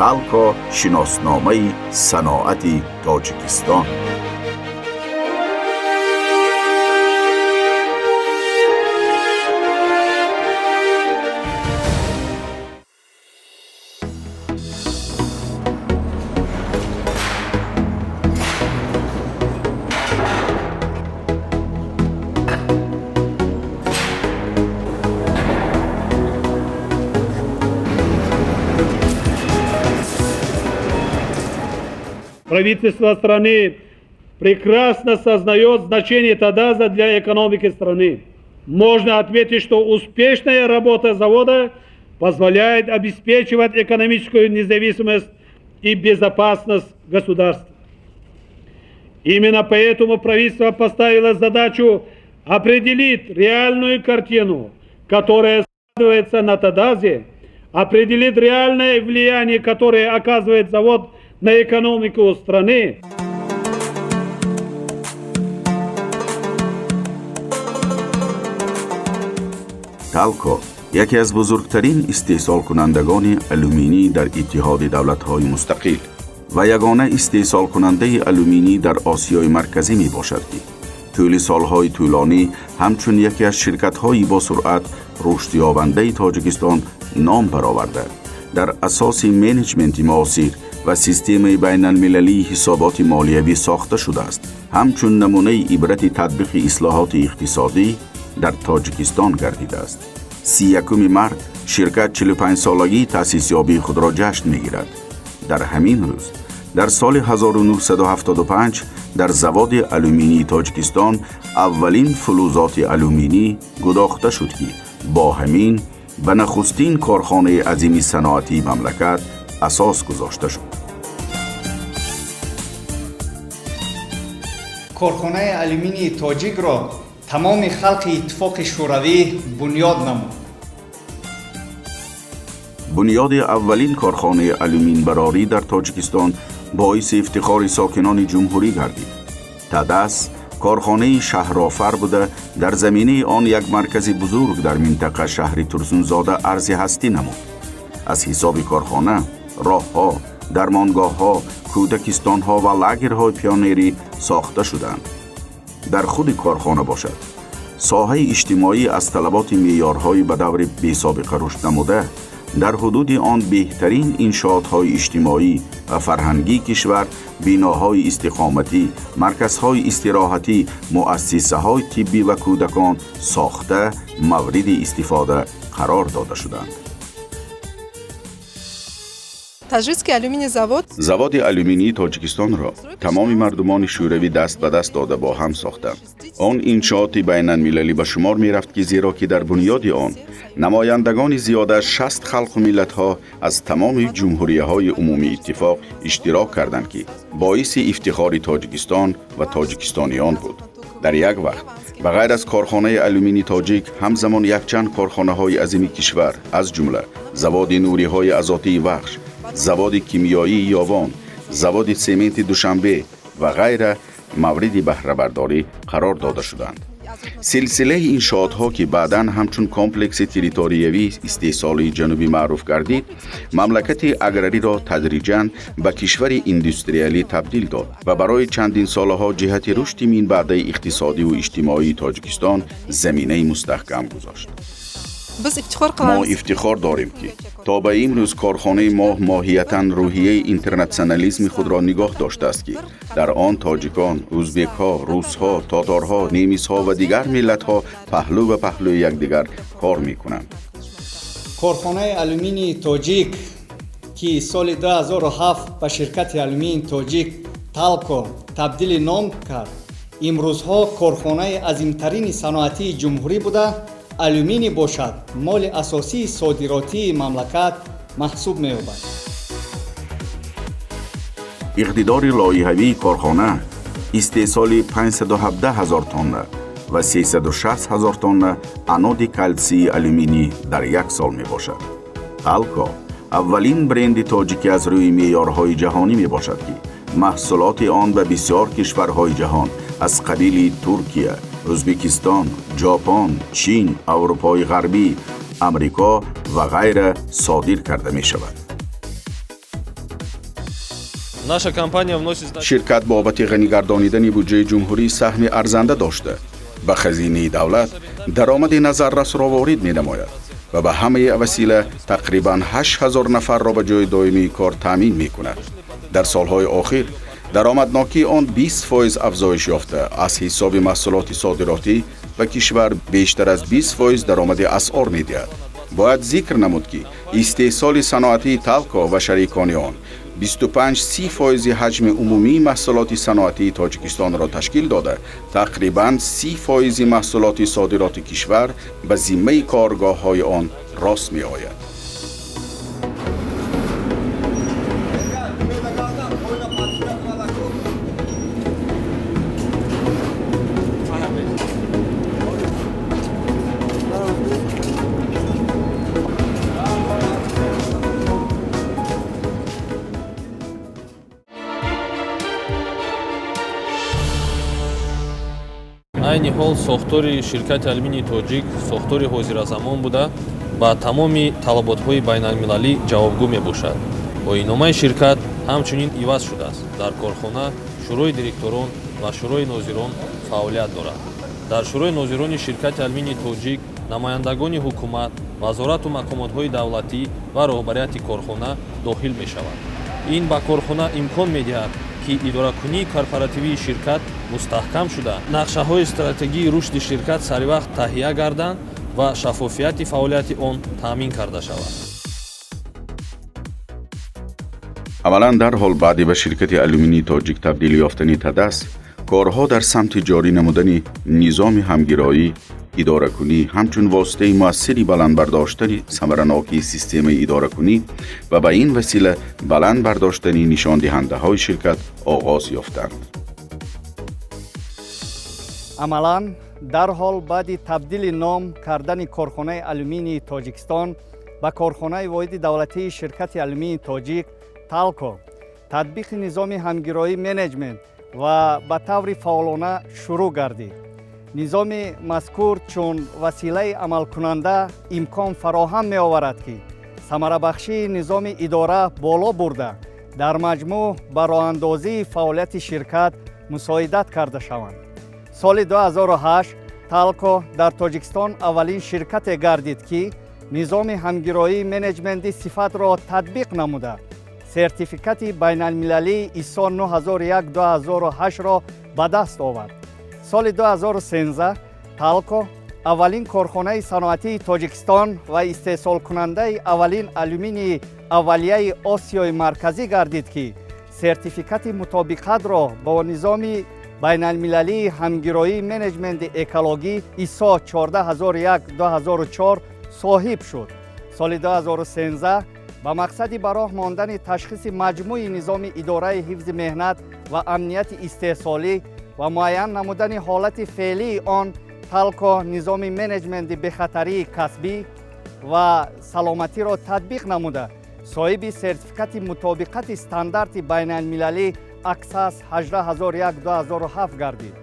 Талко шиносномаи саноати Тоҷикистон. Правительство страны прекрасно сознает значение ТАДАЗа для экономики страны. Можно отметить, что успешная работа завода позволяет обеспечивать экономическую независимость и безопасность государства. Именно поэтому правительство поставило задачу определить реальную картину, которая складывается на ТАДАЗе, определить реальное влияние, которое оказывает завод на экономику страны. Талко яке аз бузургтарин истеҳсолкунандагони алюминӣ дар Иттиҳоди давлатҳои мустақил ва ягона истеҳсолкунандаи алюминӣ дар Осиёи Марказӣ мебошад, ки тӯли солҳои тӯлонӣ ҳамчун яке аз ширкатҳои босуръат рушдёбандаи Тоҷикистон ном бароварда, дар асоси менеҷменти муосир ва системаи байналмилалии ҳисоботи молиявӣ сохта шудааст, ҳамчун намунаи ибрати татбиқи ислоҳоти иқтисодӣ дар Тоҷикистон гардидааст. 31 март ширкат 45-солагии таъсисёбии худро ҷашн мегирад. Дар ҳамин рӯз дар соли 1975 дар заводи алюминии Тоҷикистон аввалин фулузоти алюминӣ гудохта шуд, ки бо ҳамин ба нахустин корхонаи азими саноатии мамлакат асос гузошта шуд. Корхонаи алюминии тоҷикро тамоми халқи Иттифоқи Шӯравӣ бунёд намуд. Бунёди аввалин корхонаи алюминбарорӣ дар Тоҷикистон боиси ифтихори сокинони ҷумҳурӣ гардид. ТАДАЗ корхонаи шаҳрофар буда, дар заминаи он як маркази бузург дар минтақа шаҳри Турсунзода арзи ҳастӣ намуд. Аз ҳисоби корхона роҳҳо, дармонгоҳҳо, кӯдакистонҳо ва лагерҳои пионерӣ сохта шуданд. Дар худи корхона бошад, соҳаи иҷтимоӣ аз талаботи меъёрҳои ба даври бесобиқа рушд намуда, дар ҳудуди он беҳтарин иншоотҳои иҷтимоӣ ва фарҳангии кишвар, биноҳои истиқоматӣ, марказҳои истироҳатӣ, муассисаҳои тиббӣ ва кӯдакон сохта мавриди истифода қарор дода шуданд. Таджикский алюминий завод. Заводи алюминии Тоҷикистонро тамоми мардумони Шӯравӣ даст ба даст дода бо ҳам сохтанд. Он иншооти байналмилалӣ ба шумор мерафт, ки зеро ки дар бунёди он намояндагони зиёда аз 60 халқу миллатҳо аз тамоми ҷумҳурияҳои умумии иттифоқ иштирок карданд, ки боиси ифтихори Тоҷикистон ва тоҷикистониён буд. Дар як вақт ба ғайр аз корхонаи алюминии тоҷик ҳамзамон якчанд корхонаҳои азими кишвар, аз ҷумла заводи нуриҳои азотии Вахш, заводи кимиёии Ёвон, заводи сементи Душанбе ва ғайра мавриди баҳрабардорӣ қарор дода шуданд. Силсилаи иншоотҳо, ки баъдан ҳамчун комплекси территориявии истеҳсолии ҷанубӣ маъруф гардид, мамлакати аграриро тадриҷан ба кишвари индустриалӣ табдил дод ва барои чандин солаҳо ҷиҳати рушди минбаъдаи иқтисодиву иҷтимоии Тоҷикистон заминаи мустаҳкам гузошт. Biz iftixor Мо qilamiz. Ифтихор дорем, ки то ба имрӯз корхонаи мо моҳиятан рӯҳияи интернатсионализми худро нигоҳ доштааст, ки дар он тоҷикон, ӯзбекҳо, русҳо, тоторҳо, немисҳо ва дигар миллатҳо паҳлӯ ба паҳлӯи якдигар кор мекунанд. Корхонаи алюминии тоҷик, ки соли 2007 ба ширкати алюминии тоҷик Талко табдили ном кард, имрӯзҳо корхонаи азимтарини саноатии ҷумҳурӣ буда, алюминий бошад моли асосии содиротии мамлакат маҳсуб меёбад. Иқтидори лоиҳавии корхона истеҳсоли 517 ҳазор тонна ва 360 ҳазор тонна аноди калсии алюминӣ дар як сол мебошад. Талко аввалин бренди тоҷикӣ аз рӯи меъёрҳои ҷаҳонӣ мебошад, ки маҳсулоти он ба бисёр кишварҳои ҷаҳон аз қабили Туркия, Ӯзбекистон, Ҷопон, Чин, Аврупои Ғарбӣ, Амрико ва ғайра содир карда мешавад. Наша компания вносит Ширкат бобати ғанигардонидани буҷаи ҷумҳурӣ саҳми арзанда дошта, ба хазинаи давлат даромади назаррасро ворид менамояд ва ба ҳамаи васила тақрибан 8000 нафарро ба ҷои доимии кор таъмин мекунад. Дар солҳои охир даромаднокии он 20% афзоиш ёфта, аз ҳисоби маҳсулоти содиротӣ ба кишвар бештар аз 20% даромади асъор медиҳад. Бояд зикр намуд, ки истеҳсоли саноатии Талко ва шарикони он 25-30 фоизи ҳаҷми умумии маҳсулоти саноатии Тоҷикистонро ташкил дода, тақрибан 30 фоизи маҳсулоти содироти кишвар ба зиммаи коргоҳҳои он рост меояд. Айни ҳол сохтори ширкати Алюминии Тоҷик сохтори ҳозиразамон буда, ба тамоми талаботҳои байналмилалӣ ҷавобгӯ мебошад. Оинномаи ширкат ҳамчунин иваз шудааст. Дар корхона шӯрои директорон ва шӯрои нозирон фаъолият дорад. Дар шӯрои нозирони ширкати Алюминии Тоҷик намояндагони ҳукумат, вазорату мақомотҳои давлатӣ ва роҳбарияти корхона дохил мешаванд. Ин ба корхона имкон медиҳад, ки идоракунии корпоративии ширкат мустаҳкам шуда, нақшаҳои стратегии рушди ширкат саривақт таҳия гарданд ва шаффофияти фаъолияти он таъмин карда шавад. Аввалан, дарҳол баъди ба ширкати Алюминии Тоҷик табдил ёфтани ТАДАС, корҳо дар самти ҷорӣ намудани низоми ҳамгироӣ идоракунӣ ҳамчун воситаи муассири баланд бардоштани самаранокии системаи идоракунӣ ва ба ин васила баланд бардоштани нишондиҳандаҳои ширкат оғоз ёфтанд. Амалан, дарҳол баъди табдили ном кардани корхонаи Алюминии Тоҷикистон ба корхонаи воҳиди давлатии ширкати Алюминии Тоҷик Талко, татбиқи низоми ҳамгироӣ менеҷмент ва ба таври фаъолона шурӯъ гардид. Низоми мазкур чун василаи амалкунанда имкон фароҳам меоварад, ки самарабахшии низоми идора боло бурда, дар маҷмӯъ ба роҳандозии фаъолияти ширкат мусоидат карда шаванд. Соли 2008 Талко дар Тоҷикистон аввалин ширкате гардид, ки низоми ҳамгироии менеҷменти сифатро татбиқ намуда, сертификати байналмилалии ИСО 9001-2008-ро ба даст овард. Соли 2013 Талко аввалин корхонаи саноатии Тоҷикистон ва истеҳсолкунандаи аввалин алюминии аввалияи Осиёи Марказӣ гардид, ки сертификати мутобиқатро бо низоми байналмилалии ҳамгироии менеҷменти экологӣ ИСО 14001-2004 соҳиб шуд. Соли 2013 ба мақсади ба роҳ мондани ташхиси маҷмӯи низоми идораи ҳифзи меҳнат ва амнияти истеҳсолӣ ва муайян намудани ҳолати феълии он, Талко низоми менеҷменти бехатарии касбӣ ва саломатиро татбиқ намуда, соҳиби сертификати мутобиқати стандарти байналмилалӣ АКСАС 18001-2007 гардид.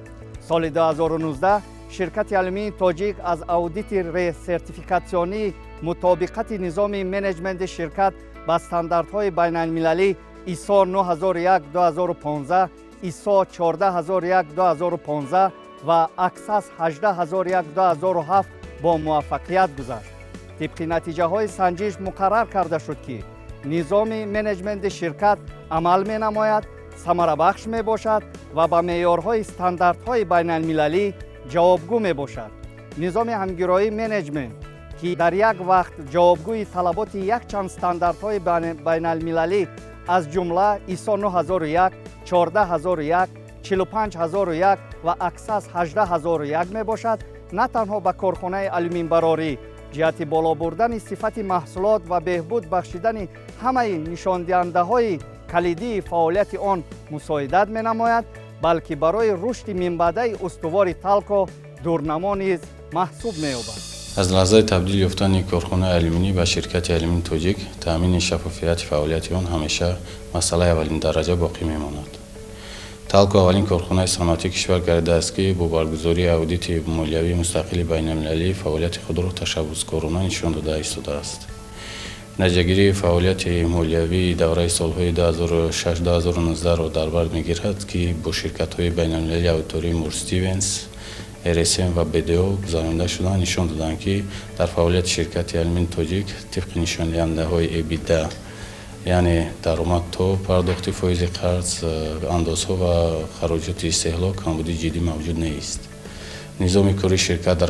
Соли 2019 ширкати Алюминии Тоҷик аз аудити ресертификатсионии мутобиқати низоми менеҷменти ширкат ба стандартҳои байналмилалӣ ИСО 9001-2015, ИСО 14001-2015 ва АКСАС 18001-2007 бо муваффақият гузашт. Тибқи натиҷаҳои санҷиш муқаррар карда шуд, ки низоми менеҷменти ширкат амал менамояд, самарабахш мебошад ва ба меъёрҳои стандартҳои байналмилалӣ ҷавобгӯ мебошад. Низоми ҳамгироии менеҷмент, ки дар як вақт ҷавобгӯи талаботи якчанд стандартҳои байналмилалӣ, аз ҷумла ИСО 9001, 14001, 45001 ва АКСАС 18001 мебошад, на танҳо ба корхонаи алюминбарорӣ ҷиҳати боло бурдани сифати маҳсулот ва беҳбуд бахшидани ҳамаи нишондиҳандаҳои калидии фаъолияти он мусоидат менамояд, балки барои рушди минбаъдаи устувори Талко дурнамо низ маҳсуб меёбад. Аз лаҳзаи табдил ёфтани корхонаи алюминӣ ба ширкати Алюминии Тоҷик, таъмини шаффофияти фаъолияти он ҳамеша масъалаи аввалин дараҷа боқӣ мемонад. Талко аввалин корхонаи саноатии кишвар гардидааст, ки бо баргузории аудити молиявии мустақили байналмилалӣ фаъолияти худро ташаббускорона нишон дода истодааст. Натиҷагирии фаъолияти молиявии давраи солҳои 2006-2019-ро дар бар мегирад, ки бо ширкатҳои байналмилалии аудитории Мур Стивенс, РСМ ва БДО гузаронида шуданд, нишон доданд, ки дар фаъолияти ширкати алюминии тоҷик тибқи нишондиҳандаҳои EBITDA, яъне даромад то пардохти фоизи қарз, андозҳо ва хароҷоти истеҳлол камбудии ҷиддӣ мавҷуд нест. Низоми кори ширкат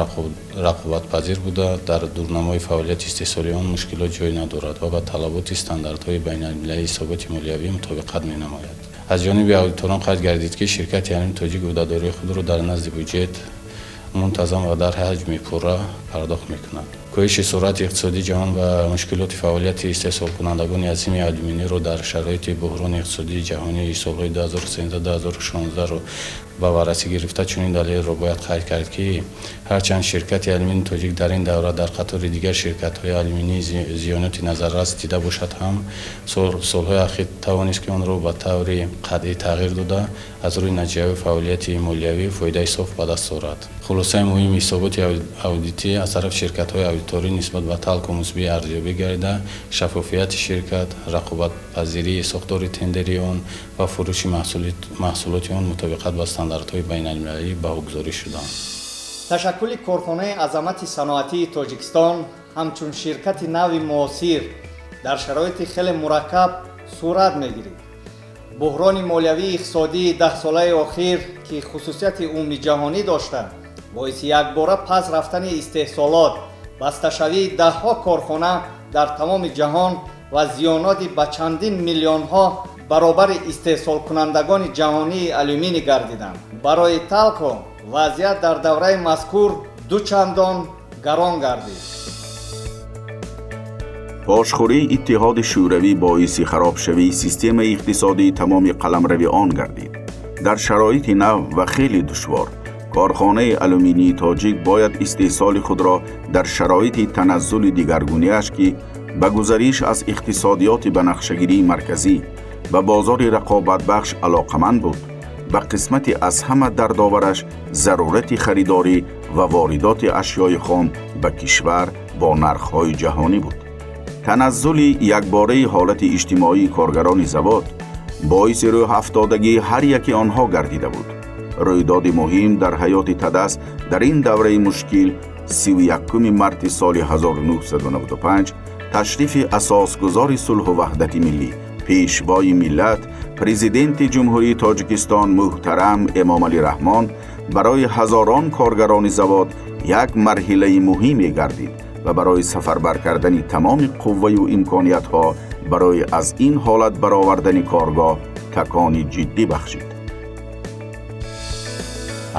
рақобатпазир буда, дар дурнамои фаъолияти истеҳсолии он мушкилот ҷой надорад ва ба талаботи стандартҳои байналмилалии ҳисоботи молиявӣ мутобиқат менамояд. Аз ҷониби аудиторон қайд гардид, ки ширкати алюминии тоҷик ӯҳдадории худро дар назди буҷет мунтазам ва дар ҳаҷми пурра пардохт мекунад. Коҳиши суръати иқтисодии ҷаҳон ва мушкилоти фаъолияти истеҳсолкунандагони азими алюминиро дар шароити буҳрони иқтисодии ҷаҳонии солҳои 2013-2016-ро ба варрасӣ гирифта, чунин далелро бояд қайд кард, ки ҳарчанд ширкати алюминии тоҷик дар ин давра дар қатори дигар ширкатҳои алюминӣ зиёноти назаррас дида бошад ҳам, солҳои ахир тавонист, ки онро ба таври қатъӣ тағйир дода, аз рӯи натиҷаҳои фаъолияти молиявӣ фоидаи соф ба даст орад. Хулосаи муҳими ҳисоботи аудитӣ аз тарафи ширкатҳои аудиторӣ нисбат ба Талко мусбӣ арзёбӣ гардида, шаффофияти ширкат, рақобатпазирии сохтори тендери он ва фурӯши маҳсулоти он мутобиқат ба стандартҳои байналмилалӣ баҳогузорӣ шуданд. Ташаккули корхонаи азамати саноатии Тоҷикистон ҳамчун ширкати нави муосир дар шароити хеле мураккаб сурат мегирид. Буҳрони молиявии иқтисодии даҳсолаи охир, ки хусусияти умумиҷаҳонӣ дошта, боиси якбора пас рафтани истеҳсолот, басташавии даҳҳо корхона дар тамоми ҷаҳон ва зиёноти ба чандин миллионҳо баробари истеҳсолкунандагони ҷаҳонии алюминий гардиданд. Барои Талко вазъият дар давраи мазкур дучандон гарон гардид. Пошхӯрии Иттиҳоди Шӯравӣ боиси харобшавии системаи иқтисодии тамоми қаламрави он гардид. Дар шароити нав ва хеле душвор корхонаи алюминии тоҷик бояд истеҳсоли худро дар шароити таназзули дигаргуниаш, ки ба гузариш аз иқтисодиёти ба нақшагирии марказӣ ба бозори рақобатбахш алоқаманд буд, ба қисмати аз ҳама дардовараш зарурати харидорӣ ва воридоти ашёи хом ба кишвар бо нархҳои ҷаҳонӣ буд. Таназзули якбораи ҳолати иҷтимоии коргарони завод боиси рӯҳафтодагии ҳар яки онҳо гардида буд. Рӯйдоди муҳим дар ҳаёти Тадас дар ин давраи мушкил 31 марти соли 1995 ташрифи асосгузори сулҳу ваҳдати миллӣ, пешвои миллат, президенти Ҷумҳурии Тоҷикистон муҳтарам Эмомалӣ Раҳмон барои ҳазорон коргарони завод як марҳилаи муҳиме гардид ва барои сафарбар кардани тамоми қувваю имкониятҳо барои аз ин ҳолат баровардани коргоҳ такони ҷиддӣ бахшид.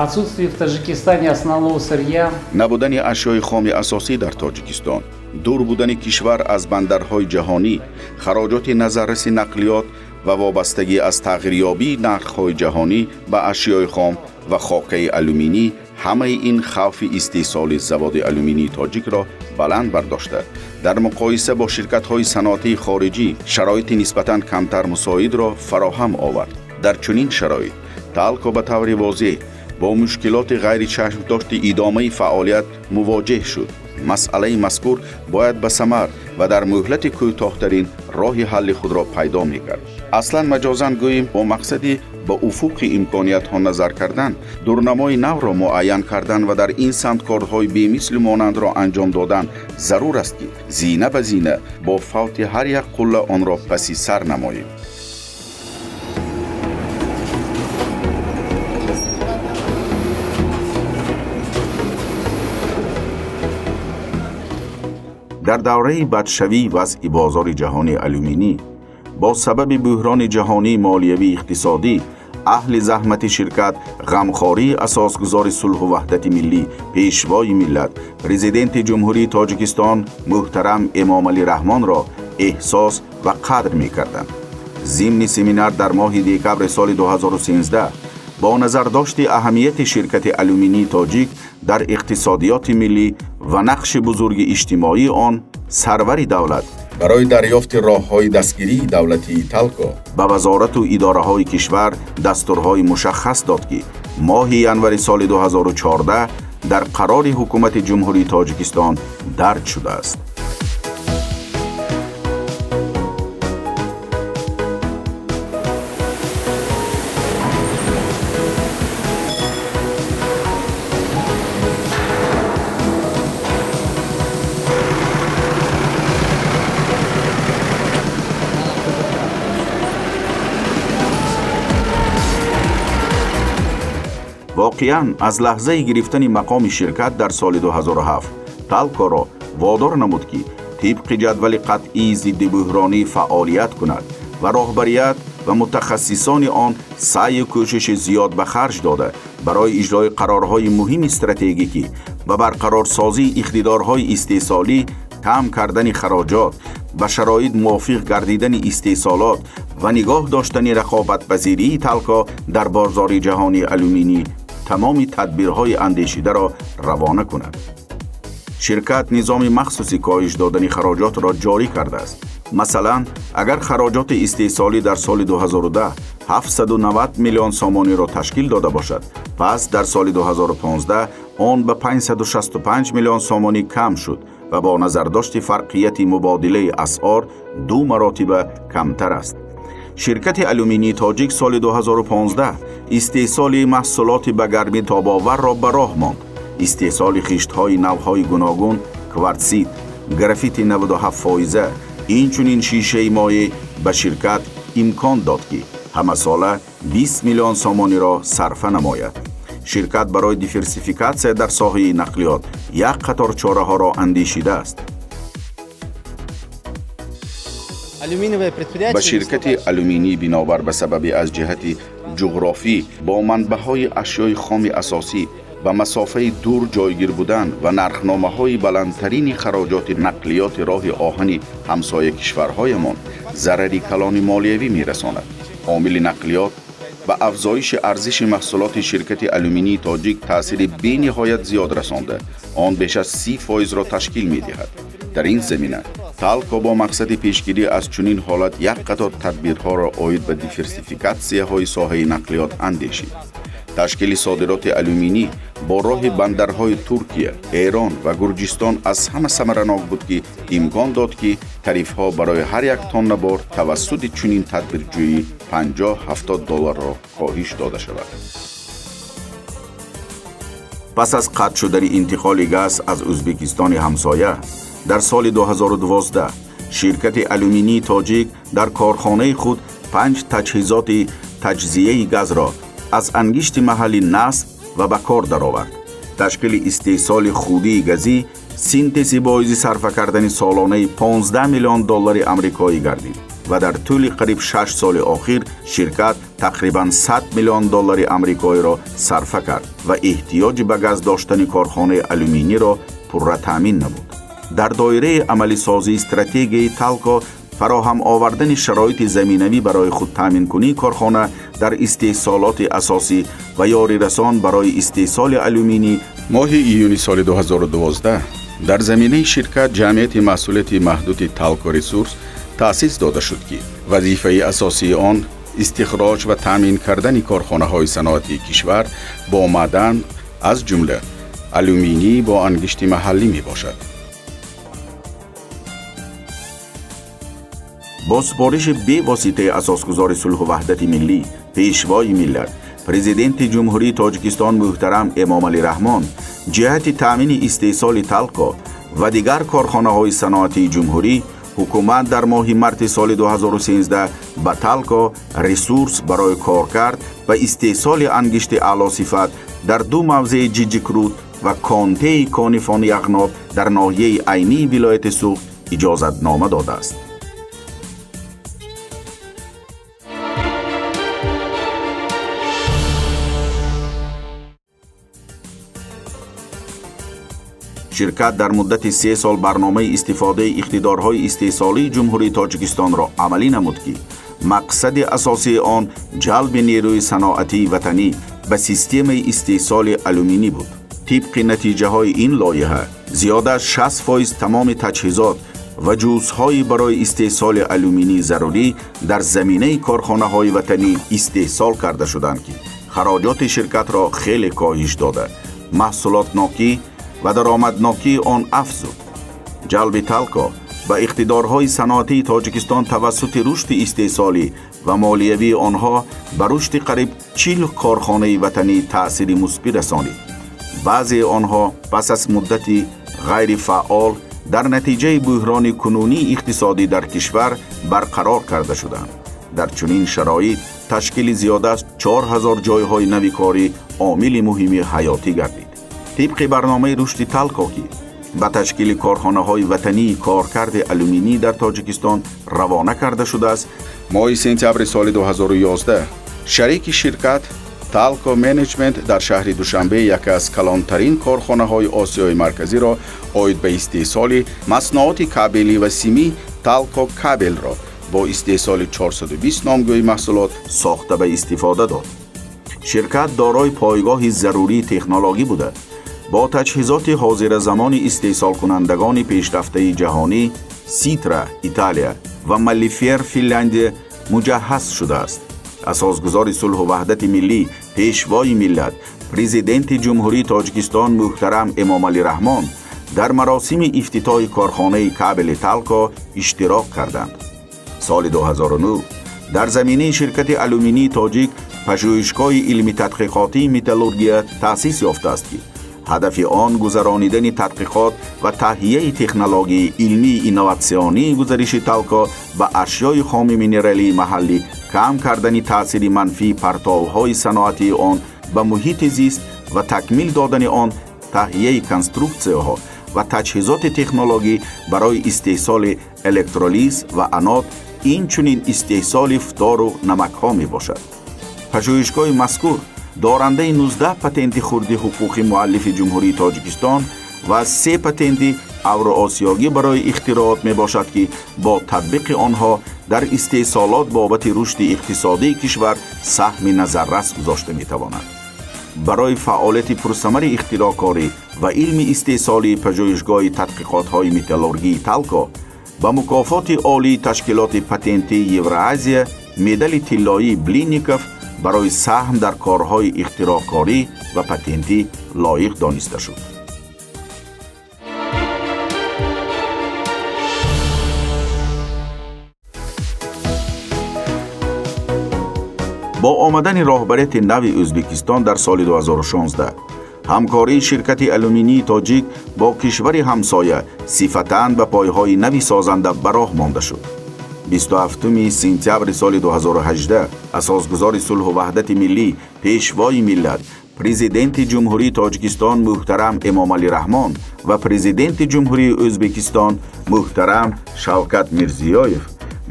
Отсутствие в Таджикистане основного сырья. Набудани ашёи хоми асосӣ дар Тоҷикистон, дур будани кишвар аз бандарҳои ҷаҳонӣ, хароҷоти назарраси нақлиёт ва вобастагӣ аз тағйирёбии нархҳои ҷаҳонӣ ба ашёи хом ва хокаи алюминӣ ҳамаи ин хавфи истеҳсоли заводи алюминии тоҷикро баланд бардошта, дар муқоиса бо ширкатҳои саноатии хориҷӣ шароити нисбатан камтар мусоидро фароҳам овард. Дар чунин шароит Талко ба таври возеҳ бо мушкилоти ғайричашмдошти идомаи фаъолият мувоҷеҳ шуд. Масъалаи мазкур бояд ба самар ва дар муҳлати кӯтоҳтарин роҳи ҳалли худро пайдо мекард. Аслан маҷозан гӯем, бо мақсади ба уфуқи имкониятҳо назар кардан, дурнамои навро муайян кардан ва дар ин самт корҳои бемислу монандро анҷом додан зарур аст, ки зина ба зина бо фавти ҳар як қулла онро паси сар намоем. Дар давраи бадшавии вазъи бозори ҷаҳонии алюминӣ бо сабаби буҳрони ҷаҳонии молиявии иқтисодӣ, аҳли заҳмати ширкат ғамхории асосгузори сулҳу ваҳдати миллӣ, пешвои миллат, президенти Ҷумҳурии Тоҷикистон муҳтарам Эмомалӣ Раҳмонро эҳсос ва қадр мекарданд. Зимни семинар дар моҳи декабри соли 2013 бо назардошти аҳамияти ширкати алюминии тоҷик дар иқтисодиёти миллӣ ва нақши бузурги иҷтимоии он, сарвари давлат барои дарёфти роҳҳои дастгирии давлатии Талко ба вазорату идораҳои кишвар дастурҳои мушаххас дод, ки моҳи январи соли 2014 дар қарори ҳукумати Ҷумҳурии Тоҷикистон дарҷ шудааст. Воқеан, аз лаҳзаи гирифтани мақоми ширкат дар соли 2007 Талкоро водор намуд, ки тибқи ҷадвали қатъии зиддибӯҳронӣ фаъолият кунад ва роҳбарият ва мутахассисони он саъю кӯшиши зиёд ба харҷ дода барои иҷрои қарорҳои муҳими стратегикӣ ва барқарорсозии иқтидорҳои истеҳсолӣ, кам кардани хароҷот, ба шароит мувофиқ гардидани истеҳсолот ва нигоҳ доштани рақобатпазирии Талко дар бозори ҷаҳонии алюминӣ тамоми тадбирҳои андешидаро равона кунад. Ширкат низоми махсуси коҳиш додани хароҷотро ҷорӣ кардааст. Масалан, агар хароҷоти истеҳсолӣ дар соли 2010 790 миллион сомониро ташкил дода бошад, пас дар соли 2015 он ба 565 миллион сомонӣ кам шуд ва бо назардошти фарқияти мубодилаи асъор ду маротиба камтар аст. Ширкати алюминии тоҷик соли 2015 истеҳсоли маҳсулоти ба гармӣ тобоварро ба роҳ монд. Истеҳсоли хиштҳои навъҳои гуногун, кварсит, графити 97%, инчунин шишаи моеъ ба ширкат имкон дод, ки ҳамасола 20 миллион сомониро сарфа намояд. Ширкат барои диверсификатсия дар соҳаи нақлиёт як қатор чораҳоро андешидааст. Ба ширкати алюминӣ бинобар ба сабаби аз ҷиҳати ҷуғрофӣ бо манбаъҳои ашёи хоми асосӣ ба масофаи дур ҷойгир будан ва нархномаҳои баландтарини хароҷоти нақлиёти роҳи оҳани ҳамсоя кишварҳоямон зарари калони молиявӣ мерасонад. Омили нақлиёт ба афзоиши арзиши маҳсулоти ширкати алюминии тоҷик таъсири бениҳоят зиёд расонда, он беш аз 30%-ро ташкил медиҳад. Дар ин замина Талко бо мақсади пешгирӣ аз чунин ҳолат як қатор тадбирҳоро оид ба диверсификатсияҳои соҳаи нақлиёт андешид. Ташкили содироти алюминӣ бо роҳи бандарҳои Туркия, Эрон ва Гурҷистон аз ҳама самаранок буд, ки имкон дод, ки тарифҳо барои ҳар як тонна бор тавассути чунин тадбирҷӯӣ 50-70 долларро коҳиш дода шавад. Пас аз қатъ шудани интиқоли газ аз Ӯзбекистони ҳамсоя дар соли 2012 ширкати алюминии тоҷик дар корхонаи худ 5 таҷҳизоти таҷзияи газро аз ангишти маҳаллӣ насб ва ба кор даровард. Ташкили истеҳсоли худии газӣ синтези боиси сарфа кардани солонаи 15 миллион доллари амрикоӣ гардид ва дар тӯли қариб 6 соли охир ширкат тақрибан 100 миллион доллари амрикоиро сарфа кард ва эҳтиёҷи ба газ доштани корхонаи алюминиро пурра таъмин намуд. Дар доираи амалисозии стратегияи Талко фароҳам овардани шароити заминавӣ барои худтаъминкунии корхона дар истеҳсолоти асосӣ ва ёрирасон барои истеҳсоли алюминӣ моҳи июни соли 2012 дар заминаи ширкат ҷамъияти маҳсулияти маҳдуди Талко Ресурс таъсис дода шуд, ки вазифаи асосии он истихроҷ ва таъмин кардани корхонаҳои саноатии кишвар бо маъдан, аз ҷумла алюминӣ бо ангишти маҳаллӣ мебошад. Бо супориши бевоситаи асосгузори сулҳу ваҳдати миллӣ, пешвои миллат, президенти Ҷумҳурии Тоҷикистон муҳтарам Эмомалӣ Раҳмон ҷиҳати таъмини истеҳсоли Талко ва дигар корхонаҳои саноатии ҷумҳурӣ ҳукумат дар моҳи марти соли 2013 ба Талко Ресурс барои коркард ва истеҳсоли ангишти аълосифат дар ду мавзеи Ҷиҷикруд ва Контеи Конифон Яғноб дар ноҳияи Айнии вилояти Суғд иҷозатнома додааст. Ширкат дар муддати 3 сол барномаи истифодаи иқтидорҳои истеҳсолии Ҷумҳурии Тоҷикистонро амалӣ намуд, ки мақсади асосии он ҷалби нерӯи саноатии ватанӣ ба системаи истеҳсоли алюминӣ буд. Тибқи натиҷаҳои ин лоиҳа зиёда аз 60% тамоми таҷҳизот ва ҷузъҳои барои истеҳсоли алюминӣ зарурӣ дар заминаи корхонаҳои ватанӣ истеҳсол карда шуданд, ки хароҷоти ширкатро хеле коҳиш дода, маҳсулотнокӣ ва даромаднокии он афзуд. Ҷалби Талко ба иқтидорҳои саноатии Тоҷикистон тавассути рушди истеҳсолӣ ва молиявии онҳо ба рушди қариб 40 корхонаи ватанӣ таъсири мусбӣ расонид. Баъзеи онҳо пас аз муддати ғайрифаъол дар натиҷаи буҳрони кунунии иқтисодӣ дар кишвар барқарор карда шуданд. Дар чунин шароит ташкили зиёда аз 4000 ҷойҳои нави корӣ омили муҳими ҳаётӣ гардид. Тибқи барномаи рушди Талко, ки ба ташкили корхонаҳои ватании коркарди алюминӣ дар Тоҷикистон равона карда шудааст, моҳи сентябри соли 2011 шарики ширкат Талко Менеҷмент дар шаҳри Душанбе яке аз калонтарин корхонаҳои Осиёи Марказиро оид ба истеҳсоли маснуоти кабелӣ ва симӣ Талко Кабелро бо истеҳсоли 420 номгӯи маҳсулот сохта ба истифода дод. Ширкат дорои пойгоҳи зарурии технологӣ буда, бо таҷҳизоти ҳозиразамони истеҳсолкунандагони пешрафтаи ҷаҳонӣ Ситра Италия ва Малифер Финляндия муҷаҳҳаз шудааст. Асосгузори сулҳу ваҳдати миллӣ, пешвои миллат, президенти Ҷумҳурии Тоҷикистон муҳтарам Эмомалӣ Раҳмон дар маросими ифтитоҳи корхонаи кабели Талко иштирок карданд. Соли 2009 дар заминаи ширкати алюминии тоҷик пажӯҳишгоҳи илми тадқиқотии металлургия таъсис ёфтааст, ки ҳадафи он гузаронидани тадқиқот ва таҳияи технологияи илмии инноватсионии гузариши Талко ба ашёи хоми минералии маҳаллӣ, кам кардани таъсири манфии партовҳои саноатии он ба муҳити зист ва такмил додани он, таҳияи конструксияҳо ва таҷҳизоти технологӣ барои истеҳсоли электролиз ва анод, инчунин истеҳсоли фтору намакҳо мебошад. Пажӯҳишгоҳи мазкур дорандаи 19 патенти хурди ҳуқуқи муаллифи Ҷумҳурии Тоҷикистон ва 3 патенти авроосиёгӣ барои ихтироот мебошад, ки бо татбиқи онҳо дар истеҳсолот бобати рушди иқтисодии кишвар саҳми назаррас гузошта метавонад. Барои фаъолияти пурсамари ихтироъкорӣ ва илми истеҳсолии пажӯҳишгоҳи тадқиқотҳои металлургии Талко ба мукофоти олии ташкилоти патентии Евроазия медали тиллоии Блинников барои саҳм дар корҳои ихтироъкорӣ ва патентӣ лоиқ дониста шуд. Бо омадани роҳбарияти нави Ӯзбекистон дар соли 2016 ҳамкории ширкати алюминии тоҷик бо кишвари ҳамсоя сифатан ба пойҳои нави созанда ба роҳ монда шуд. 27 сентябри соли 2018 асосгузори сулҳу ваҳдати миллӣ, пешвои миллат, президенти Ҷумҳурии Тоҷикистон муҳтарам Эмомалӣ Раҳмон ва президенти Ҷумҳурии Ӯзбекистон муҳтарам Шавкат Мирзиёев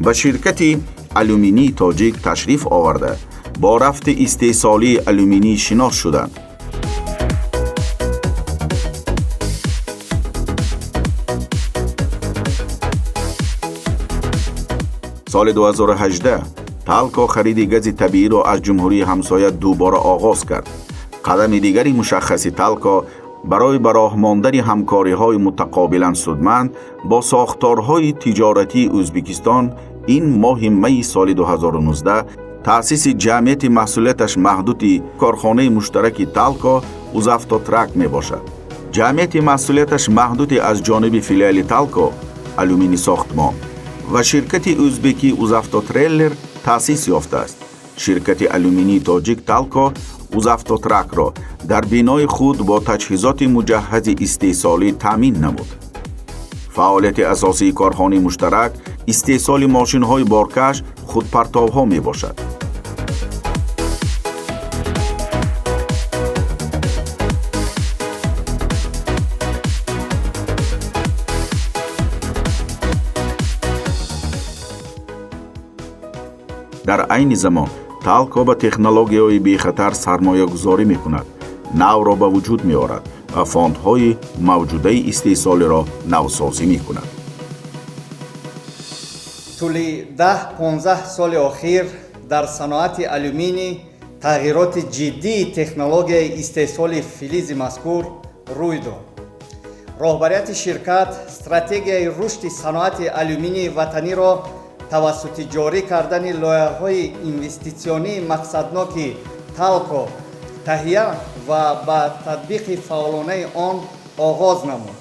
ба ширкати алюминии тоҷик ташриф оварда, бо рафти истеҳсолии алюминӣ шинос шуданд. Соли 2018 Талко хариди гази табииро аз ҷумҳурии ҳамсоя дубора оғоз кард. Қадами дигари мушаххаси Талко барои ба роҳ мондани ҳамкориҳои мутақобилан судманд бо сохторҳои тиҷоратии Ӯзбекистон ин моҳи майи соли 2019 таъсиси ҷамъияти маҳсулияташ маҳдуди корхонаи муштараки Талко Узавтотрак мебошад. Ҷамъияти маҳсулияташ маҳдуди аз ҷониби филиали Талко алюмини сохтмон ва ширкати ӯзбекӣ Узавтотрейлер таъсис ёфтааст. Ширкати алюминии тоҷик Талко Узавтотракро дар бинои худ бо таҷҳизоти муҷаҳҳази истеҳсолӣ таъмин намуд. Фаъолияти асосии корхонаи муштарак истеҳсоли мошинҳои боркаш, худпартовҳо мебошад. Дар айни замон Талко ба технологияҳои бехатар сармоягузорӣ мекунад, навро ба вуҷуд меорад ва фондҳои мавҷудаи истеҳсолиро навсозӣ мекунад. Тӯли 10-15 соли охир дар саноати алюминӣ тағйироти ҷиддии технологияи истеҳсоли филизи мазкур рӯй дод. Роҳбарияти ширкат стратегияи рушди саноати алюминии ватаниро тавассути ҷорӣ кардани лоиҳаҳои инвеститсионии мақсадноки Талко таҳия ва ба татбиқи фаъолонаи он оғоз намуд.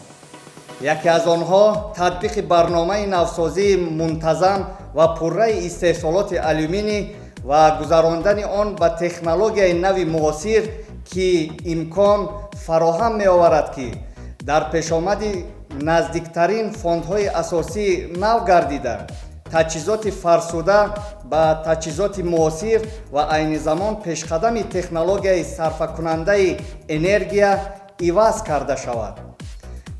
Яке аз онҳо татбиқи барномаи навсозии мунтазам ва пурраи истеҳсолоти алюминӣ ва гузарондани он ба технологияи нави муосир, ки имкон фароҳам меоварад, ки дар пешомади наздиктарин фондҳои асосии нав гардида таҷҳизоти фарсуда ба таҷҳизоти муосир ва айни замон пешқадами технологияи сарфакунандаи энергия иваз карда шавад.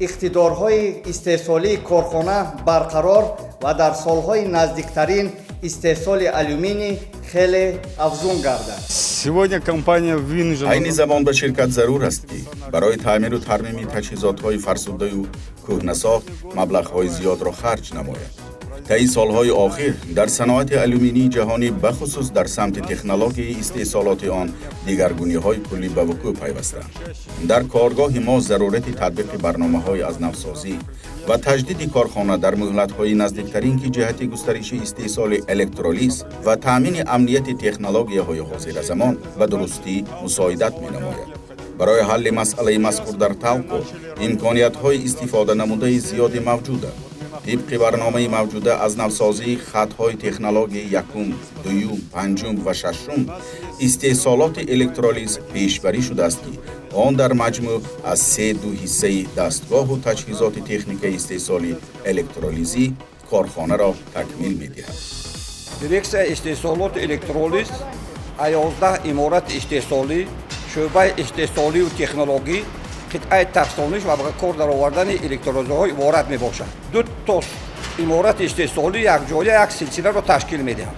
Иқтидорҳои истеҳсолии корхона барқарор ва дар солҳои наздиктарин истеҳсоли алюминий хеле афзун гардад. Сегодня компания вынуждена. Айни замон ба ширкат зарур аст, ки барои таъмиру тармими таҷҳизотҳои фарсудаю кӯҳнасохт маблағҳои зиёдро харҷ намояд. Таи солҳои охир дар саноати алюминии ҷаҳонӣ, бахусус дар самти технологияи истеҳсолоти он, дигаргуниҳои куллӣ ба вуқӯъ пайвастанд. Дар коргоҳи мо зарурати татбиқи барномаҳои аз навсозӣ ва таҷдиди корхона дар муҳлатҳои наздиктарин, ки ҷиҳати густариши истеҳсоли электролиз ва таъмини амнияти технологияҳои ҳозиразамон ба дурустӣ мусоидат менамояд. Барои ҳалли масъалаи мазкур дар Талко имкониятҳои истифоданамудаи зиёде мавҷуданд. Тибқи барномаи мавҷуда, аз навсозии хатҳои технологияи якум, дуюм, панҷум ва шашум истеҳсолоти электролиз пешбарӣ шудааст, ки он дар маҷмӯъ аз се ду ҳиссаи дастгоҳу таҷҳизоти техникаи истеҳсоли электролизӣ корхонаро такмил медиҳад. Дирексияи истеҳсолоти электролиз аз 11 иморати истеҳсолӣ, шӯъбаи истеҳсолию технологӣ, қитъаи тафсониш ва ба кор даровардани электролизҳо иборат мебошад. Ду то иморати истеҳсолӣ якҷоя як силсиларо ташкил медиҳанд.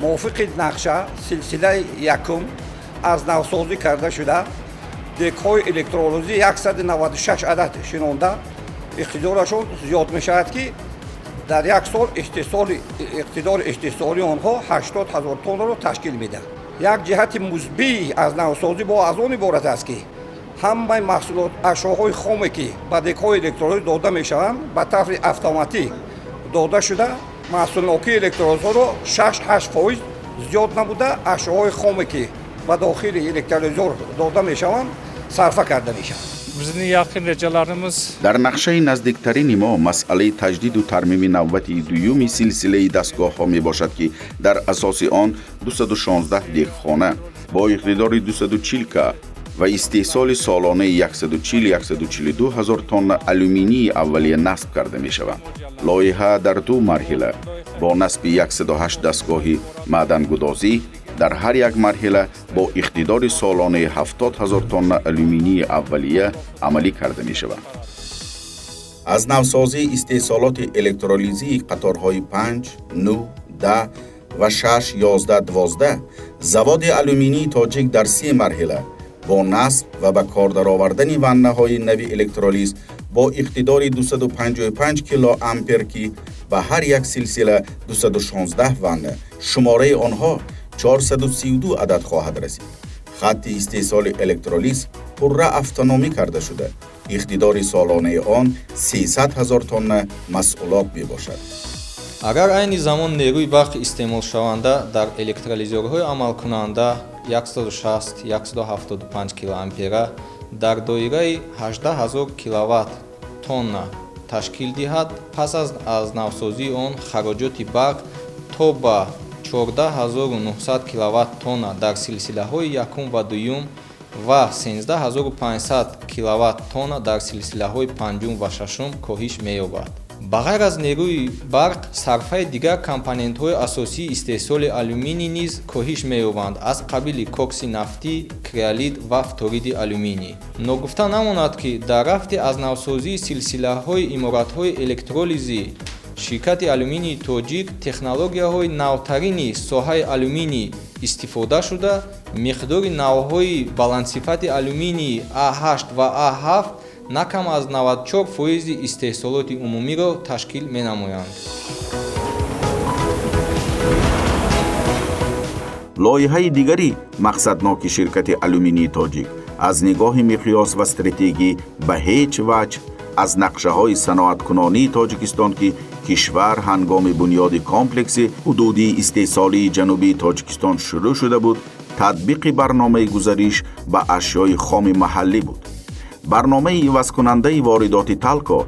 Мувофиқи нақша, силсилаи якум аз навсозӣ карда шуда, декҳои электролизӣ 196 адад шинонда, иқтидорашон зиёд мешавад, ки дар як сол истеҳсоли иқтидори истеҳсолии онҳо 80 ҳазор тоннаро ташкил медиҳад. Як ҷиҳати мусбии аз навсозӣ бо аз он иборат аст, ки ҳамаи маҳсулот, ашёҳои хоме, ки ба декҳои электролиз дода мешаванд, ба таври автоматӣ дода шуда, маҳсулнокии электролизҳоро 6-8% зиёд намуда, ашёҳои хоме, ки ба дохили электролизҳо дода мешаванд, сарфа карда мешаванд. Bizning yaqin rejalarimiz Дар нақшаи наздиктарини мо масъалаи таҷдиду тармими навбати дуюми силсилаи дастгоҳҳо мебошад, ки дар асоси он 216 дегхона бо иқтидори 240 ка ва истеҳсоли солонаи 140-142 ҳазор тонна алюминии аввалия насб карда мешаванд. Лоиҳа дар ду марҳила бо насби 108 дастгоҳи маъдангудозӣ, дар ҳар як марҳила бо иқтидори солонаи 70 ҳазор тонна алюминии аввалия амалӣ карда мешаванд. Аз навсозии истеҳсолоти электролизии қаторҳои 5, 9, 10 ва 6, 11, 12 заводи алюминии тоҷик дар се марҳила бо насб ва ба кор даровардани ваннаҳои нави электролиз бо иқтидори 255 килоампер, ки ба ҳар як силсила 216 ванна, шумораи онҳо 432 адад хоҳад расид. Хатти истеҳсоли электролиз пурра автономӣ карда шуда, иқтидори солонаи он 300 ҳазор тонна маҳсулот мебошад. Агар айни замон нерӯи барқи истеъмолшаванда дар электролизёрҳои амалкунанда 160-175 килоампера дар доираи 18 000 киловатт тонна ташкил диҳад, пас аз навсозии он хароҷоти барқ то ба 14 900 киловатт тонна дар силсилаҳои якум ва дуюм ва 13 500 киловатт тонна дар силсилаҳои панҷум ва шашум коҳиш меёбад. Ба ғайр аз нерӯи барқ, сарфаи дигар компонентҳои асосии истеҳсоли алюминий низ коҳиш меёбанд, аз қабили кокси нафтӣ, криолит ва фториди алюминий. Ногуфта намонад, ки дар рафти аз навсозии силсилаҳои иморатҳои электролизӣ ширкати алюминии тоҷик технологияҳои навтарини соҳаи алюминий истифода шуда, миқдори навъҳои баландсифати алюминии А8 ва А7 на кам аз 94 фоизи истеҳсолоти умумиро ташкил менамоянд. Лоиҳаи дигари мақсадноки ширкати алюминии тоҷик аз нигоҳи миқёс ва стратегӣ ба ҳеҷ ваҷҳ аз нақшаҳои саноаткунонии Тоҷикистон, ки кишвар ҳангоми бунёди комплекси ҳудудии истеҳсолии Ҷанубии Тоҷикистон шурӯъ шуда буд, татбиқи барномаи гузариш ба ашёи хоми маҳаллӣ буд. Барномаи ивазкунандаи воридоти Талко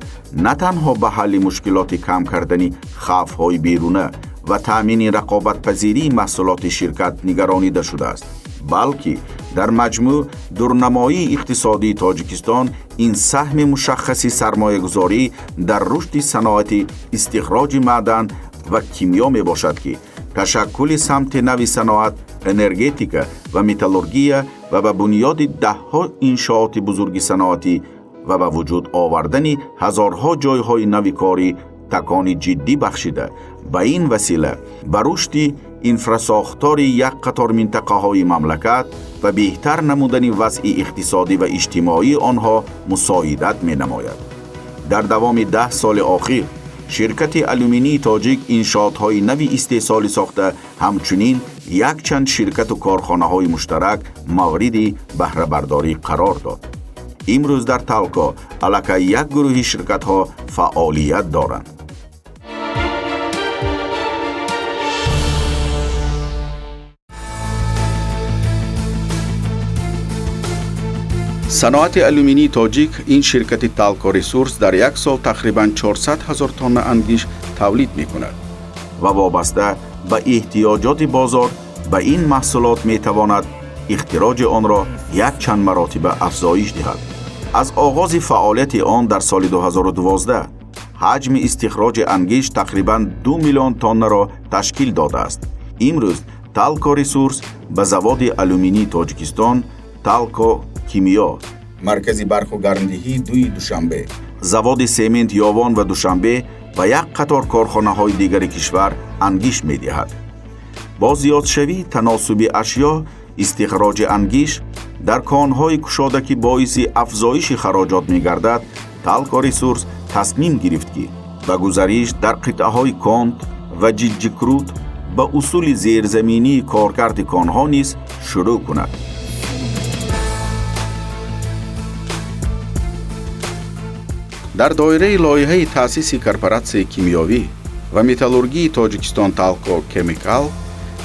на танҳо ба ҳалли мушкилоти кам кардани хавфҳои беруна ва таъмини рақобатпазирии маҳсулоти ширкат нигаронида шудааст, балки дар маҷмӯъ дурнамоии иқтисодии Тоҷикистон, ин саҳми мушаххаси сармоягузорӣ дар рушди саноати истихроҷи маъдан ва кимиё мебошад, ки Ташаккули самти нави саноат, энергетика ва металлургия ва ба бунёди даҳҳо иншооти бузурги саноатӣ ва ба вуҷуд овардани ҳазорҳо ҷойҳои нави корӣ такони ҷиддӣ бахшида, ба ин васила ба рушди инфрасохтори як қатор минтақаҳои мамлакат ва беҳтар намудани вазъи иқтисодӣ ва иҷтимоии онҳо мусоидат менамояд. Дар давоми 10 соли охир ширкати алюминии тоҷик иншоотҳои нави истеҳсолӣ сохта, ҳамчунин якчанд ширкату корхонаҳои муштарак мавриди баҳрабардорӣ қарор дод. Имрӯз дар Талко аллакай як гурӯҳи ширкатҳо фаъолият доранд. Саноати алюминии тоҷик ин ширкати Талко Ресурс дар як сол тақрибан 400 ҳазор тонна ангиш тавлид мекунад ва вобаста ба эҳтиёҷоти бозор ба ин маҳсулот метавонад ихтироҷи онро якчанд маротиба афзоиш диҳад. Аз оғози фаъолияти он дар соли 2012 ҳаҷми истихроҷи ангиш тақрибан 2 миллион тоннаро ташкил додааст. Имрӯз Талко Ресурс ба заводи алюминии Тоҷикистон, Талко Кимиё, маркази барқу гармдиҳии дуи Душанбе, заводи семент Ёвон ва Душанбе ва як қатор корхонаҳои дигари кишвар ангиш медиҳад. Бо зиёдшавии таносуби ашё, истихроҷи ангиш дар конҳои кушода, ки боиси афзоиши хароҷот мегардад, Талко Ресурс тасмим гирифт, ки ба гузариш дар қитъаҳои Конт ва Ҷиҷҷикрут ба усули зерзаминии коркарди конҳо низ шурӯъ кунад. Дар доираи лоиҳаи таъсиси корпоратсияи кимиёвӣ ва металлургии Тоҷикистон Талко Кемикал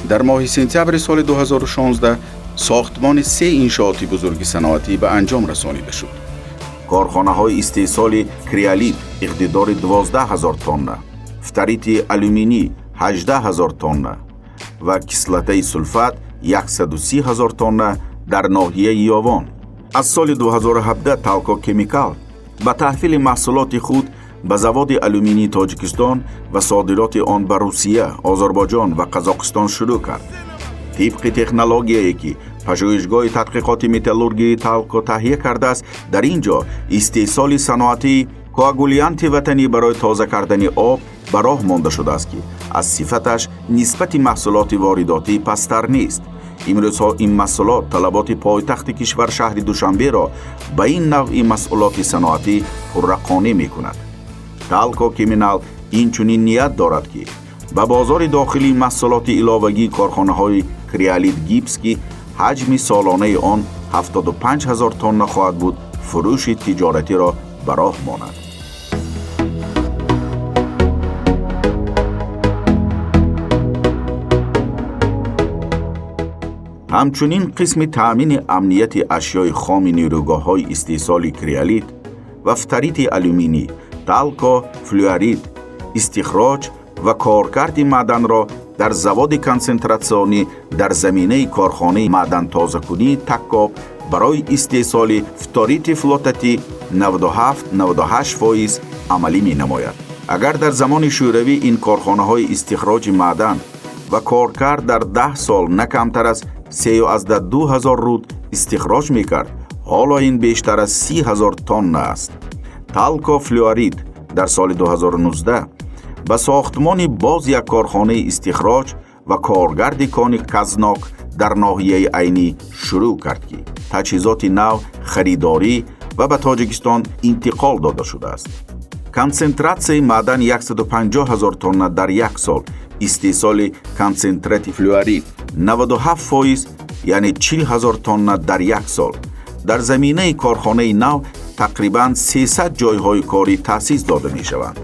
дар моҳи сентябри соли 2016 сохтмони 3 иншооти бузурги саноатӣ ба анҷом расонида шуд. Корхонаҳои истеҳсоли криолит иқтидори 12 ҳазор тонна, фторити алюминӣ 18 ҳазор тонна ва кислотаи сулфат 130 ҳазор тонна дар ноҳияи Ёвон. Аз соли 2017 Талко Кемикал ба таҳвили маҳсулоти худ ба заводи алюминии Тоҷикистон ва содироти он ба Русия, Озарбойҷон ва Қазоқистон шурӯъ кард. Тибқи технологияе ки пажӯҳишгоҳи тадқиқоти металлургии Талко таҳия кардааст, дар ин ҷо истеҳсоли саноатии коагулянти ватанӣ барои тоза кардани об ба роҳ монда шудааст, ки аз сифаташ нисбати маҳсулоти воридотӣ пасттар нест. Имрӯзҳо ин маҳсулот талаботи пойтахти кишвар шаҳри Душанберо ба ин навъи масъулоти саноатӣ пурра қонеъ мекунад. Талко Кеминал инчунин ният дорад, ки ба бозори дохилии маҳсулоти иловагии корхонаҳои криолит гипс, ки ҳаҷми солонаи он 75 ҳазор тонна хоҳад буд, фурӯши тиҷоратиро ба роҳ монад. Ҳамчунин қисми таъмини амнияти ашёи хоми нерӯгоҳҳои истеҳсоли криолит ва фторити алюминӣ, Талко флюорит, истихроҷ ва коркарди маъданро дар заводи консентратсионӣ дар заминаи корхонаи маъдантозакунии Таккоб барои истеҳсоли фторити флотатӣ 97-98% амалӣ менамояд. Агар дар замони шӯравӣ ин корхонаҳои истихроҷи маъдан ва коркард дар 10 сол на камтар аз 3,2 ҳазор руд истихроҷ мекард, ҳоло ин бештар аз 30 ҳазор тонна аст. Талко флюорит дар соли 2019 ба сохтмони боз як корхонаи истихроҷ ва коргарди кони Казнок дар ноҳияи Айнӣ шурӯъ кард, ки таҷҳизоти нав харидорӣ ва ба Тоҷикистон интиқол дода шудааст. Консентратсияи маъдан 150 ҳазор тонна дар як сол, истеҳсоли консентрати флюорит 97%, яъне 40 ҳазор тонна дар як сол. Дар заминаи корхонаи нав тақрибан 300 ҷойҳои корӣ таъсис дода мешаванд.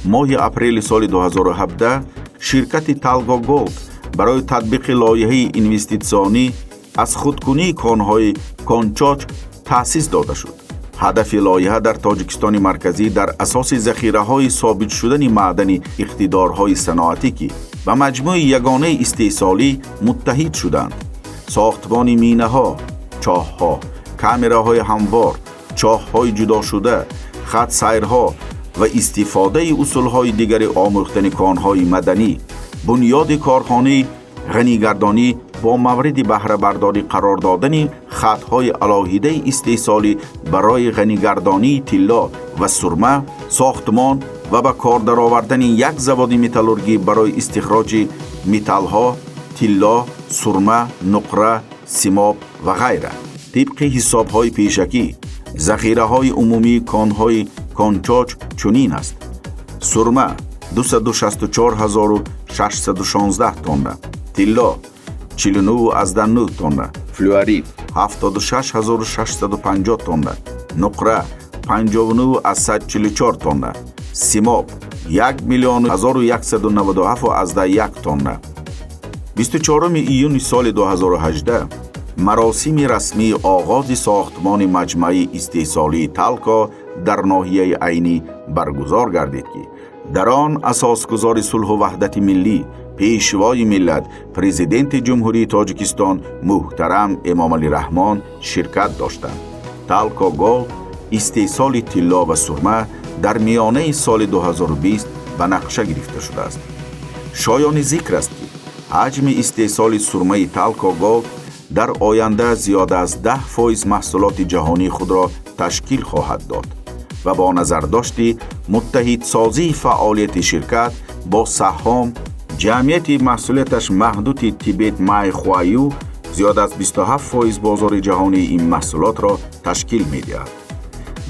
Моҳи апрели соли 2017 ширкати Талко Голд барои татбиқи лоиҳаи инвеститсионӣ аз худкунии конҳои Кончоч таъсис дода шуд. Ҳадафи лоиҳа дар Тоҷикистони марказӣ дар асоси захираҳои собит шудани маъдани иқтидорҳои саноатӣ, ки ба маҷмӯи ягонаи истеҳсолӣ муттаҳид шуданд, сохтмони минаҳо, чоҳҳо, камераҳои ҳамвор, чоҳҳои ҷудошуда, хатсайрҳо ва истифодаи усулҳои дигари омӯхтани конҳои маданӣ, бунёди корхонаи ғанигардонӣ бо мавриди баҳрабардорӣ қарор додани хатҳои алоҳидаи истеҳсолӣ барои ғанигардонии тилло ва сурма, сохтмон ва ба кор даровардани як заводи металлургӣ барои истихроҷи металлҳо, тилло, сурма, нуқра, симоб ва ғайра. Тибқи ҳисобҳои пешакӣ, захираҳои умумии конҳои Кончоч чунин аст: сурма 264 616 тонна, тилло 49,9 тонна, флюорит 76 650 тонна, нуқра 59,44 тонна, симоб 1 197,1 тонна. 24 июни соли 2018 маросими расмии оғози сохтмони маҷмӯаи истеҳсолии Талко дар ноҳияи Айнӣ баргузор гардид, ки дар он асосгузори сулҳу ваҳдати миллӣ, пешвои миллат, президенти Ҷумҳурии Тоҷикистон муҳтарам Эмомалӣ Раҳмон ширкат доштанд. Талко Голд истеҳсоли тилло ва сурма дар миёнаи соли 2020 ба нақша гирифта шудааст. Шоёни зикр аст, ки ҳаҷми истеҳсоли сурмаи Талко Голд дар оянда зиёда аз 10% маҳсулоти ҷаҳонии худро ташкил хоҳад дод ва бо назардошти муттаҳидсозии фаъолияти ширкат бо саҳҳом, ҷамъияти маҳсулияташ маҳдуди Тибет Майхуаю зиёда аз 27% бозори ҷаҳонии ин маҳсулотро ташкил медиҳад.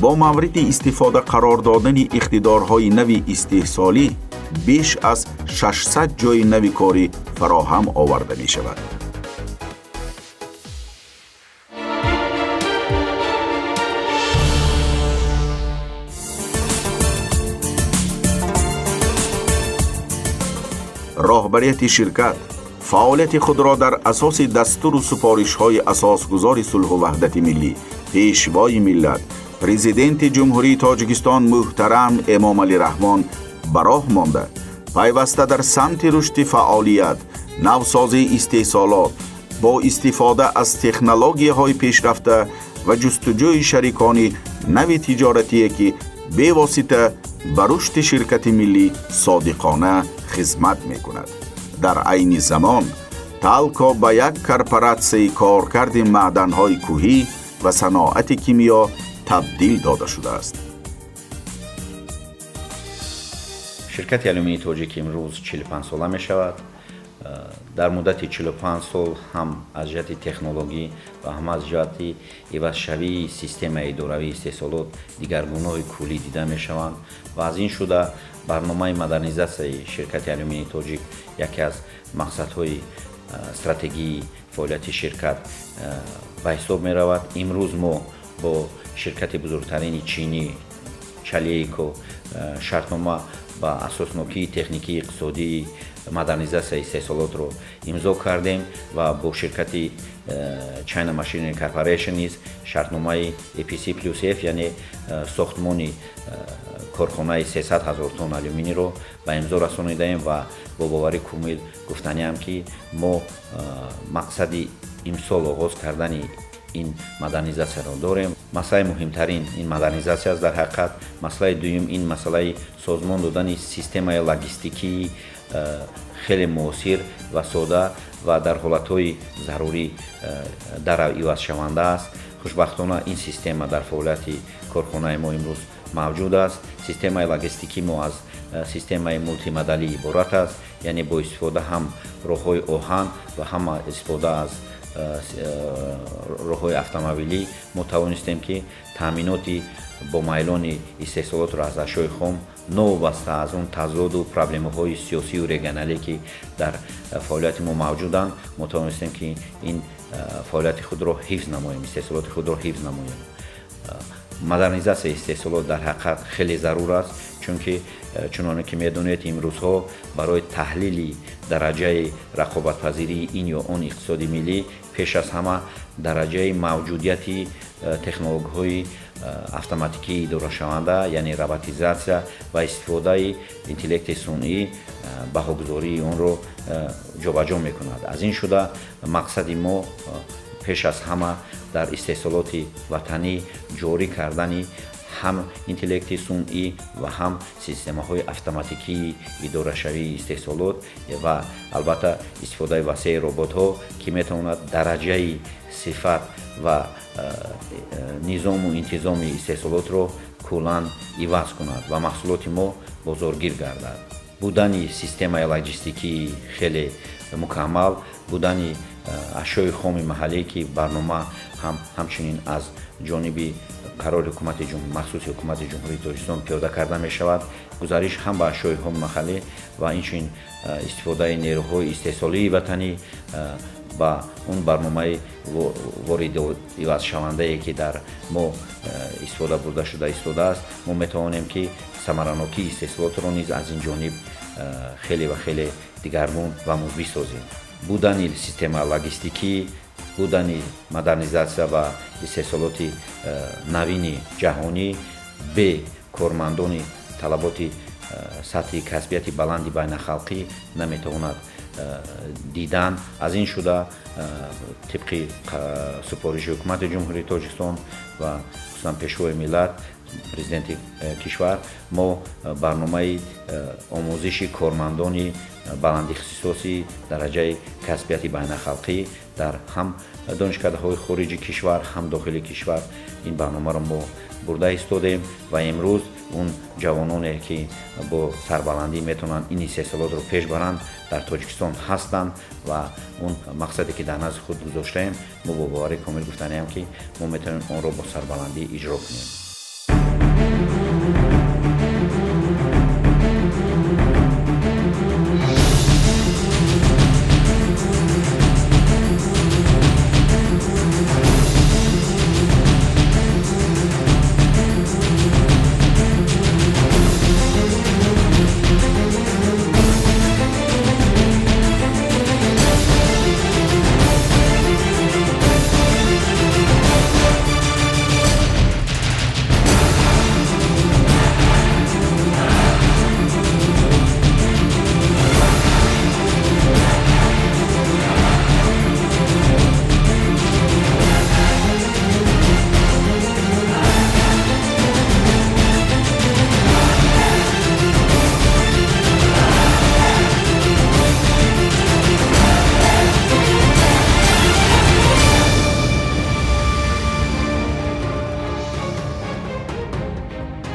Бо мавриди истифода қарор додани иқтидорҳои нави истеҳсолӣ беш аз 600 ҷойи нави корӣ фароҳам оварда мешавад. Роҳбарияти ширкат фаъолияти худро дар асоси дастуру супоришҳои асосгузори сулҳу ваҳдати миллӣ, пешвои миллат, президенти Ҷумҳурии Тоҷикистон муҳтарам Эмомалӣ Раҳмон ба роҳ монда, пайваста дар самти рушди фаъолият, навсозии истеҳсолот бо истифода аз технологияҳои пешрафта ва ҷустуҷӯи шарикони нави тиҷоратие, ки бевосита ба рушди ширкати миллӣ содиқона хизмат мекунад. Дар айни замон Талко ба як корпоратсияи коркарди маъданҳои кӯҳӣ ва саноати кимиё табдил дода шудааст. Ширкати алюминии тоҷик имрӯз 45 сола мешавад. Дар муддати 45 сол ҳам аз ҷиҳати технологӣ ва ҳам аз ҷиҳати ивазшавии системаи идоравии истеҳсолот дигаргуноҳи куллӣ дида мешаванд ва аз ин шуда барномаи модернизатсияи ширкати алюминии тоҷик яке аз мақсадҳои стратегии фаъолияти ширкат ба ҳисоб меравад. Имрӯз мо бо ширкати бузургтарини чинӣ Чалейко шартнома ба асоснокии техникии иқтисодии модернизатсияи истеҳсолотро имзо кардем ва бо ширкати China Machinery Corporation низ шартномаи EPC плюс F, яъне сохтмони корхонаи 300 ҳазор тонна алюминийро ба имзо расонидаем ва бо боварӣ комил гуфтаниам, ки мо мақсади имсол оғоз кардани ин модернизатсияро дорем. Масъалаи муҳимтарин ин модернизатсия аст дар ҳақиқат. Масъалаи дуюм ин масъалаи созмон додани системаи логистикии хеле муосир ва сода ва дар ҳолатҳои зарурӣ дар ивазшаванда аст. Хушбахтона ин система дар фаъолияти корхонаи мо имрӯз мавҷуд аст. Системаи логистикии мо аз системаи мултимодалӣ иборат аст, яъне бо истифода ҳам роҳҳои оҳан ва ҳам истифода аз роҳҳои автомобилӣ мо тавонистем, ки таъминоти бо майлони истеҳсолотро аз ашёи хом новобаста аз он тазоду проблемаҳои сиёсию регионалӣ, ки дар фаъолияти мо мавҷуданд, мо тавонистем, ки ин фаъолияти худро ҳифз намоем, истеҳсолоти худро ҳифз намоем. Модернизатсияи истеҳсолот дар ҳақиқат хеле зарур аст, чунки чуноне ки медонед, имрӯзҳо барои таҳлили дараҷаи рақобатпазирии ин ё он иқтисоди миллӣ пеш аз ҳама дараҷаи мавҷудияти технологияҳои автоматикии идорашаванда, яъне роботизатсия ва истифодаи интеллекти сунъӣ баҳогузории онро ҷобаҷо мекунад. Аз ин шуда мақсади мо пеш аз ҳама дар истеҳсолоти ватанӣ ҷорӣ кардани Ҳам интеллекти сунъӣ ва ҳам системаҳои автоматикии идорашавии истеҳсолот ва албатта истифодаи васеи роботҳо, ки метавонад дараҷаи сифат ва низому интизоми истеҳсолотро куллан иваз кунад ва маҳсулоти мо бозоргир гардад. Будани системаи логистикии хеле мукаммал, будани ашёи хоми маҳаллие, ки барнома ҳам ҳамчунин аз ҷониби қарори ҳукумати махсуси ҳукумати Ҷумҳурии Тоҷикистон пиёда карда мешавад, гузариш ҳам ба ашёи хоми маҳаллӣ ва инчунин истифодаи нерӯҳои истеҳсолии ватанӣ ба он барномаи вориду ивазшавандае, ки дар мо истифода бурда шуда истодааст, мо метавонем, ки самаранокии истеҳсолотро низ аз ин ҷониб хеле ва хеле дигаргун ва мусбит созем. Будани система логистикӣ, будани модернизатсия ва истеҳсолоти навини ҷаҳонӣ бе кормандони талаботи сатҳи касбияти баланди байналхалқӣ наметавонад дидан. Аз ин шуда, тибқи супориши ҳукумати Ҷумҳурии Тоҷикистон ва хусусан Пешвои миллат, Президенти кишвар, мо барномаи омӯзиши кормандони баландихтисоси дараҷаи касбияти байналхалқӣ дар ҳам донишкадаҳои хориҷи кишвар, ҳам дохили кишвар ин барномаро мо бурда истодем ва имрӯз он ҷавононе, ки бо сарбаландӣ метавонанд ин истеҳсолотро пеш баранд, дар Тоҷикистон ҳастанд ва он мақсаде, ки дар назди худ гузоштаем, мо бо бовари комил гуфтаниям, ки мо метавонем онро бо сарбаландӣ иҷро кунем.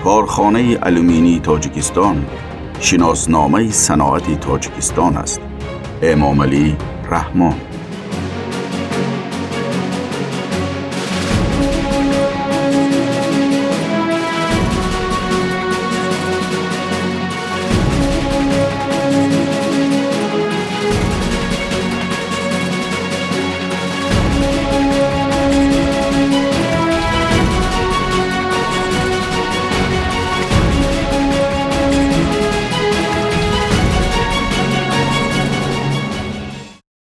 Корхонаи алюминии Тоҷикистон шиносномаи саноати Тоҷикистон аст. Эмомалӣ Раҳмон.